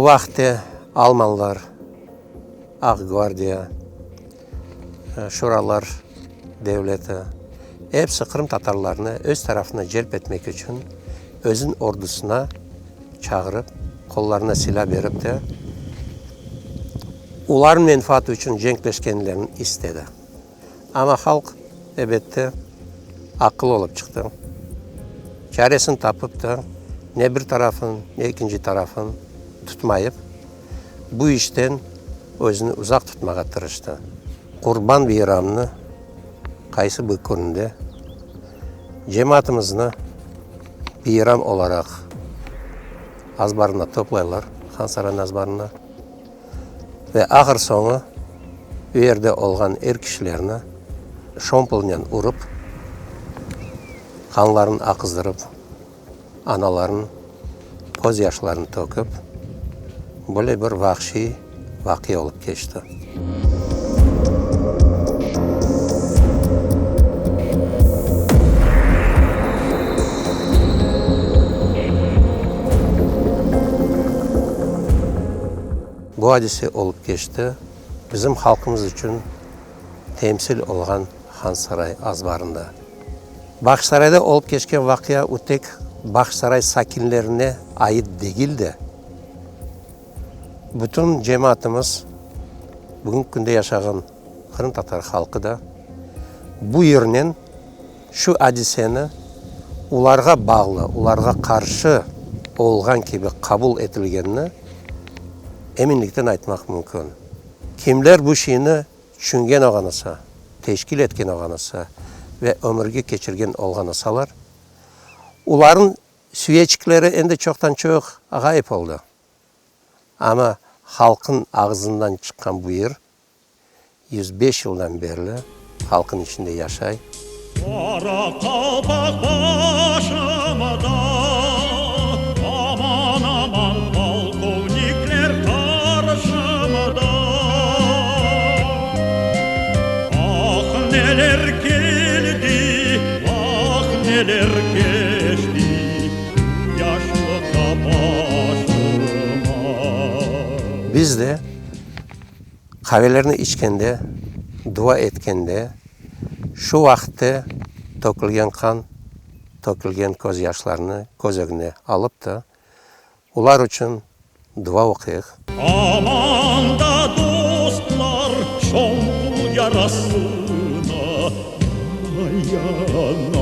O vaqıtte almanlar, Aq gvardiya, Şuralar devleti, episi qırımtatarlarnı öz tarafına celp etmek içün özüniñ ordusına çağırıp, qollarına silâ berip de, olarnıñ menfaatı içün cenkleşkenlerini istedi. Amma halq, ebette, aqıllı olıp çıqtı. Çaresini tapıp da, ne bir tarafın, ne ekinci tarafın tutmayıp, bu işten özüni uzaq tutmağa tırıştı. Qurban beyramnı qaysı bir künde cemaatımıznı beyram olaraq azbarına toplaylar, Han-Saraynıñ azbarına. Ve ahır soñu u yerde olğan er kişilerni şompolnen urıp, qanlarını aqızdırıp, anaların közyaşlarını tökip, böyle bir vahşiy vaqia olıp keçti. Bu adise olıp keçti bizim halqımız içün temsil olğan Hansaray azbarında. Bağçasarayda olıp keçken vaqia u tek Bağçasaray sakinlerine ait degil de, bütün cemaatımız, bugünki künde yaşağan qırımtatar halqı da bu yernen şu adiseni olarğa bağlı, olarğa qarşı olğan kibi qabul etilgenini eminlikten aytmaq mümkün. Kimler bu şeyni tüşüngen olğan olsa, teşkil etken olğan olsa ve ömürge keçirgen olğan olsalar, olarnıñ süyeçikleri endi çoqtan-çoq ğayıp oldı. Amma halqıñ ağzından çıqqan bu yır 105 yıldan berli halqıñ içinde yaşay. Qara qalpaq başımda, aman, aman, polkovnikler qarşımda. Ah, neler keldi, vah, neler keçti, yaşlıqta başıma. Biz de Qavelerni içkende, dua etkende, şu vaqıtte tökülgen qan, tökülgen közyaşlarnı köz ögüne alıp da, olar içün dua oquyıq. Aman da dostlar, şompul yarasına dayanalmay.